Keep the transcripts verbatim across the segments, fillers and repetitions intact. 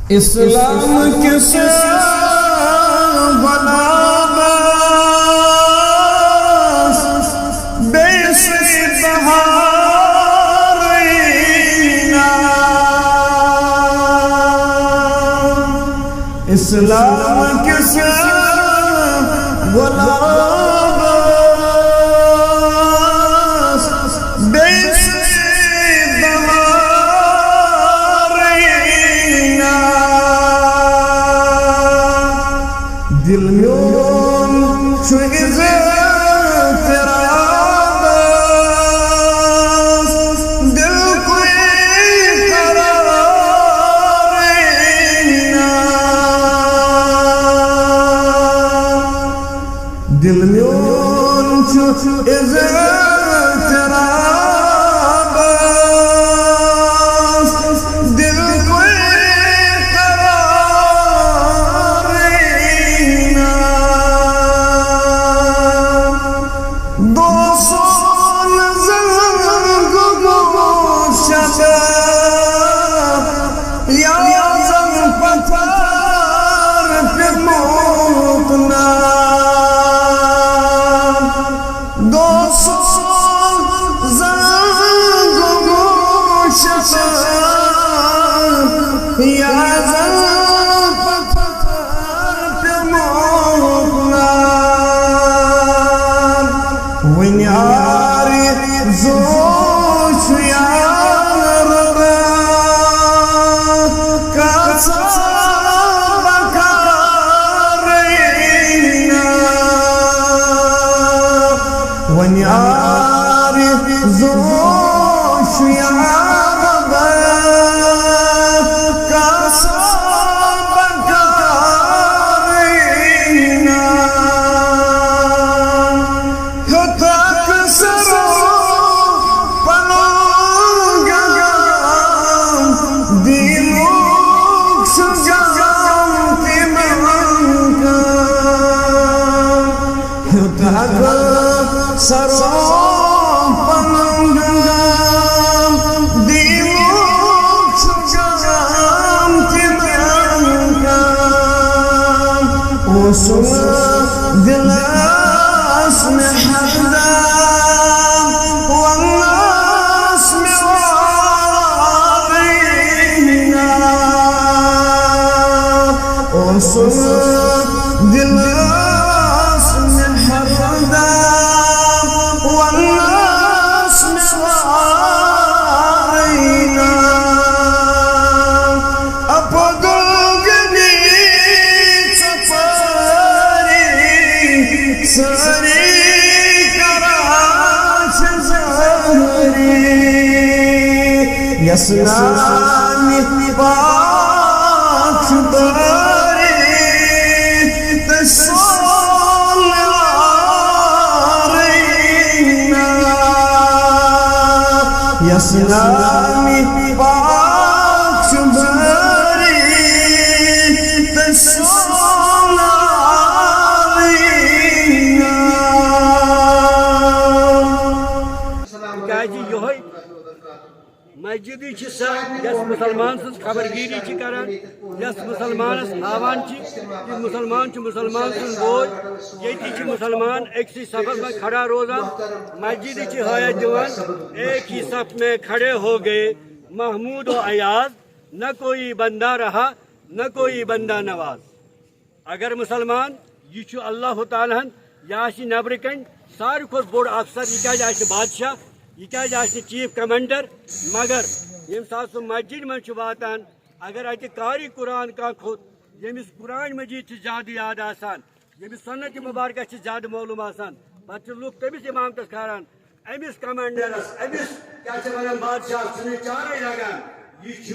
اسلام کس غلامس بیٚیہِ سٕے بہارٕے نا۔ اسلام کس غلامس بیٚیہِ سٕے بہارٕے نا۔ دل میون چھُ اضطرابس، دل کوئی قرارٕے نا۔ دل میون چھُ اضطرابس، دل کوئی قرارٕے نا۔ دوسون زنگ گوٚمُت شباب، یا زن پتھر پیوٚمُت نا۔ دوسون زنگ گوٚمُت شباب، یا زن پتھر پیوٚمُت نا۔ وۄنۍ آرِ زو چھُ یار ربا، کژھا بکارٕے نا۔ وۄنۍ آرِ زو چھُ یار ربا، کژھا بکارٕے نا۔ ہیوٚتکھ سرو پنُن غم، دیٖنُک سُہ جام تِمن کم۔ ہیوٚتکھ سرو پنُن غم، دیٖنُک سُہ جام تِمن کم۔ اوسُم دِلس مےٚ ہردم وننس مےٚ وارٕے نا۔ اوسُم دِلس مےٚ ہردم وننس مےٚ وارٕے نا۔ عبدالغنی ژۄپٲرۍ سٲری کران چھِ زٲری۔ یس ناوِ پاک چھُ بٲری تہٕ سون وارٕے نا۔ یس ناوِ پاک چھُ بٲری تہٕ سون وارٕے نا۔ تِکیٛازِ یِہوٚے مسجدٕے چھِ سۄ، یۄس مُسلمان سٕنٛز خبرگیٖری چھِ کران، یۄس مُسلمانس ہاوان چھِ کہِ مُسلمان چھُ مُسلمان سُنٛد بوے۔ ییٚتہِ چھِ مُسلمان أکسٕے صفس منٛز کھڑا روزان، مسجدٕے چھِ ہدایت دِوان، ایک ہی صف میں کھڑے ہو گئے محمود و ایاز، نہ کوئی بندہ رہا، نہ کوئی بندہ نواز۔ اگر مُسلمان، یہِ چھُ اللہ تعالیٰ ہن، یہِ آسہِ نٮ۪برٕ کنۍ ساروی کھۄتہٕ بوٚڑ افسر، یہِ کیازِ آسہِ نہٕ بادشاہ، یہِ کیازِ آسہِ نہٕ چیف کمانڈر؟ مگر ییٚمہِ ساتہٕ سُہ مسجد منٛز چھُ واتان، اگر اتہِ قاری قرآن کانٛہہ کھوٚت، ییٚمِس قرآن مجید چھِ زیادٕ یاد آسان، ییٚمِس سنت مبارکہ چھِ زیادٕ معلوم آسان، پتہٕ چھِ لُکھ تٔمِس امامتس کھاران۔ أمِس کمانڈرس، أمِس کیٛاہ چھِ ونان، بادشاہس چھُنہٕ چارے لگان۔ یہِ چھُ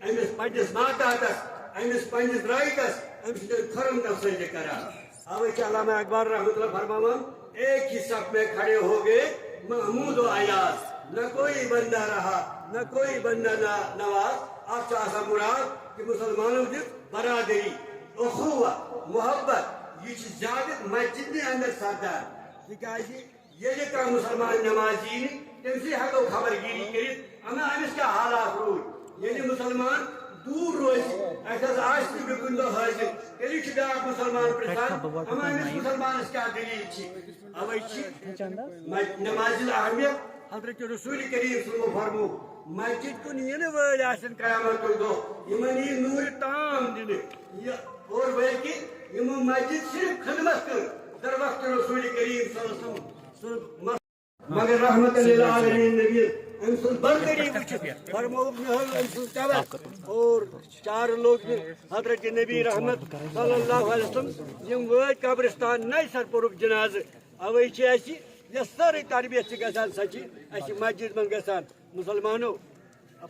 أمِس پننِس ماتحتس، أمِس پننِس رعیتس، أمۍ سٕنٛدٮ۪ن کھۄرن نفسٲزی کران۔ اوے چھِ علامہ اقبال رحمۃ اللہ فرماوان، ایک ہی صف میں کھڑے ہو گئے محمود و ایاز، نہ کوئی بندہ رہا، نہ کوئی بندہ نا-، نواز۔ اتھ چھُ آسان مراد کہِ مُسلمانن دِژ برادری، اخوہ، محبت، یہِ چھِ زیادٕ مسجدِ اندر سپدان۔ تِکیازِ ییٚلہِ کانٛہہ مُسلمان نٮ۪ماز یی نہٕ، تٔمۍ سٕے ہٮ۪کو خبرگیٖری کٔرِتھ، اما أمِس کیٛاہ حالات روٗدۍ۔ ییٚلہِ مُسلمان دوٗر روزِ، اَسہِ حظ آسہِ نہٕ بیٚیہِ کُنہِ دۄہ حٲضِر، تیٚلہِ چھُ بیٛاکھ مُسلمان پرٛژھان، اَما أمِس مُسلمانَس کیٛاہ دٔلیٖل چھِ؟ اَوَے چھِ مَ-، نٮ۪مازِ اہمیت حضرت رسول کریم صلی اللہ علیہ وسلم فرمو، مسجد کُن یِنہٕ وٲلۍ آسن قیامتُک دۄہ، یِمن یی نوٗرِ تام دِنہٕ۔ یہِ اور بلکہِ یِمو مسجد صرف خدمت کٔر، در وقت رسول کریم صلی اللہ علیہ وسلم سُنٛد مس-، مگر رحمت للعالمین نبی أمۍ سُنٛد برتری وٕچھِتھ فرمووُکھ، مےٚ حظ أمۍ سُنٛد قبر اور چارٕ لوٚگ مےٚ حضرت نبی رحمت صلی اللہ علیہ وسلم، یِم وٲتۍ قبرستان نَیہِ سَرٕ پوٚرُکھ جنازٕ۔ اوے چھِ اَسہِ یۄس سٲرٕے تربیت چھِ گژھان، سۄ چھِ اَسہِ مسجد منٛز گژھان۔ مُسلمانو،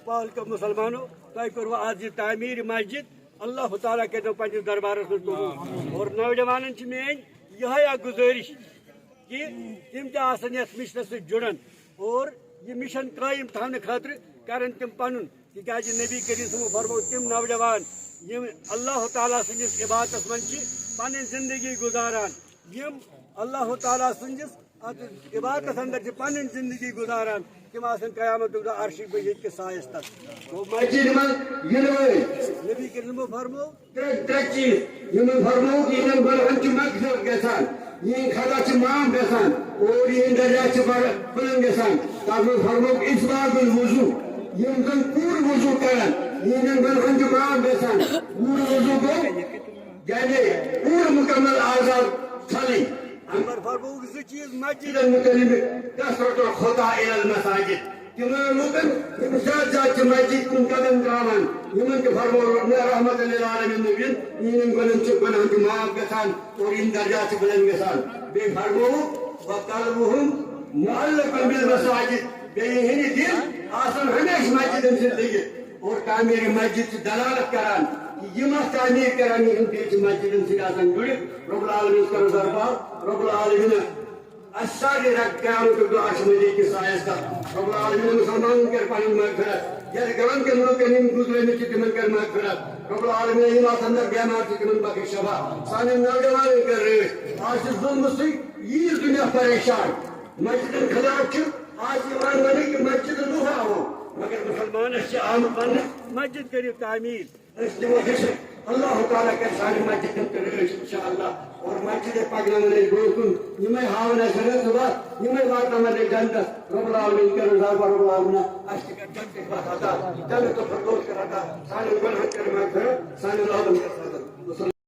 پہلکم مُسلمانو، تۄہہِ کوٚروٕ آز یہِ تعمیٖر مسجد، اللہ تعالیٰ کٔرۍتو پنٛنِس دربارَس منٛز قبوٗل۔ اور نوجوانَن چھِ میٛٲنۍ یِہوٚے اَکھ گُزٲرِش کہِ تِم تہِ آسَن یَتھ مِشنَس سۭتۍ جُڑان اور یہِ مِشن قٲیِم تھاونہٕ خٲطرٕ کَرَن تِم پَنُن، تِکیٛازِ نبی کریم صٲبَن فرموو، تِم نوجوان یِم اللہ تعالیٰ سٕنٛدِس عبادتَس منٛز چھِ پَنٕنۍ زندگی گُزاران، یِم اللہ تعالیٰ سٕنٛدِس اَتھ عبادتَس اندر چھِ پَنٕنۍ زندگی گُزاران، تِم آسَن قیامتُک دۄہ عرشٕکۍ بٔجِتھ کِس سایَس تَل۔ گوٚو مسجد منٛز یِنہٕ وٲلۍ نبی کریم صٲبَن فرموو، ترٛےٚ، ترٛےٚ چیٖز، یِمَن فرمووُکھ، یِہِنٛدٮ۪ن گۄناہَن چھِ مغفرت گژھان، یِہِنٛدۍ خطا چھِ معاف گژھان اور یِہِنٛدۍ درجات چھِ بڑ-، بُلند گژھان۔ تَتھ منٛز فرمووُکھ اِسباغ الوضو، یِم زَن پوٗرٕ وضو کَرَن، یِہِنٛدٮ۪ن گۄناہَن چھِ معاف گژھان۔ پوٗرٕ وضو گوٚو، یعنی پوٗرٕ مُکمل اعضا چھَلٕنۍ۔ اَمہِ پَتہٕ فرمووُکھ زٕ چیٖز مسجدَن مُتعلِق، کثرت الخطا الی المساجد۔ تِمن لوٗکن، یِم زیادٕ زیادٕ چھِ مسجد کُن قدم تراوان، یِمن تہِ فرموو رحمت للعالمین نبیَن، یِہنٛدٮ۪ن گۄنہن چھِ، گۄنہن چھِ معاف گژھان اور یِم درجات چھِ بلند گژھان۔ بیٚیہِ فرمووُکھ، وقلبهم معلق بالمساجد، بیٚیہِ یِہنٛدۍ دِل آسن ہمیشہِ مسجدن سۭتۍ لٔگِتھ۔ اور تعمیٖرِ مسجد چھِ دلالت کران کہِ یِم اتھ تعمیٖر کران، یِہنٛدۍ دِل چھِ مسجدن سۭتۍ آسان جُڑِتھ۔ رب العالمین کرو دربار، رب العالمین اَسہِ سارنٕے رَٹہِ قیامتُک دۄہ عرشِ مجیٖد کِس سایَس تَل۔ رب العالمین مُسلمانَن کَرِ پَنٕنۍ مغفرت۔ یَتھ گامہٕ کٮ۪ن لُکَن یِم گُزرٲمٕتۍ چھِ، تِمَن کَرِ مغفرت۔ رب العالمین یِم اَتھ اَندَر بٮ۪مار چھِ، تِمَن بخشہِ شفا۔ سانٮ۪ن نوجوانَن کَرِ رٲچھ۔ آز چھِ ظُلمہٕ سۭتۍ ییٖژ دُنیا پریشان۔ مسجدَن خلاف چھِ آز یِوان وَننہٕ کہِ مسجد لُہراوو، مگر مُسلمانَس چھِ آمُت وَننہٕ، مسجد کٔرِو تعمیٖر۔ أسۍ دِمو حصہٕ۔ اللہ تعالیٰ کرِ سانہِ مسجد ہُنٛد تہِ رٲچھ، انشاءاللہ۔ اور مسجد پکناوان أسۍ برٛونٛہہ کُن، یِمے ہاوان اَسہِ رٕژ وَتھ، یِمے واتناوان اَسہِ جنتس۔ رب العالمین کرن رب، رب العالمین اَسہِ تہِ کر جنتٕچ وَتھ عطا، جنت الفردوس کر عطا، سانٮ۪ن گۄنہَن کر مغفرت، سانٮ۪ن لوٗکن کر فضل۔